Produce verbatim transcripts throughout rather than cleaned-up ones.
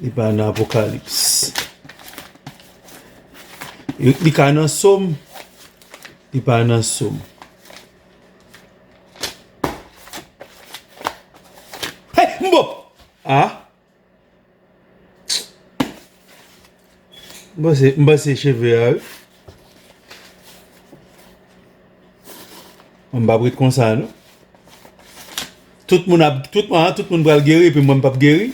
Li pa nan Apokalips. Li, li ka nan Sòm. Li pa nan Sòm. Hey, m bon! Ah! M panse, m panse cheve a, wi. M p ap ret konsa, non. Tout moun ap, tout, ah, tout moun pral geri, epi mwen m p ap geri.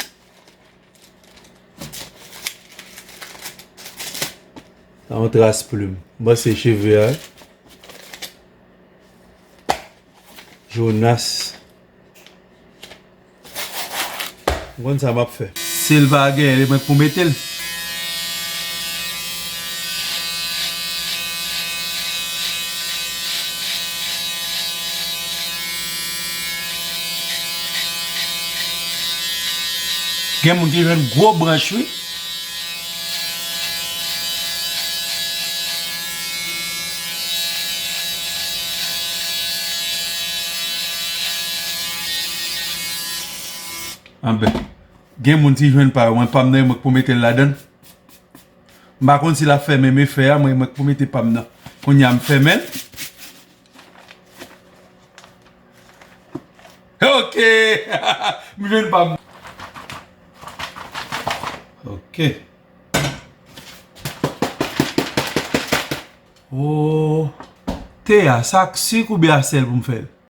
Sa yon tras plim. M panse cheve a, wi. Jonas. M konn sa m ap fè. Si l pa genyen, li mwen k pou mete l. Gen moun ki jwenn gwo branch, wi. Anben, gen moun ki jwenn pa yo, mwen pa m nan, e mwen k pou mete l ladan l. M pa konn si l ap fèmen, men fè a, mwen, mwen k pou mete pa m nan. Kounye a m fèmen l. Ok! M jwenn pa m. Ok. Oh. Te a, sa ak sik oubyen a sèl pou m fè l?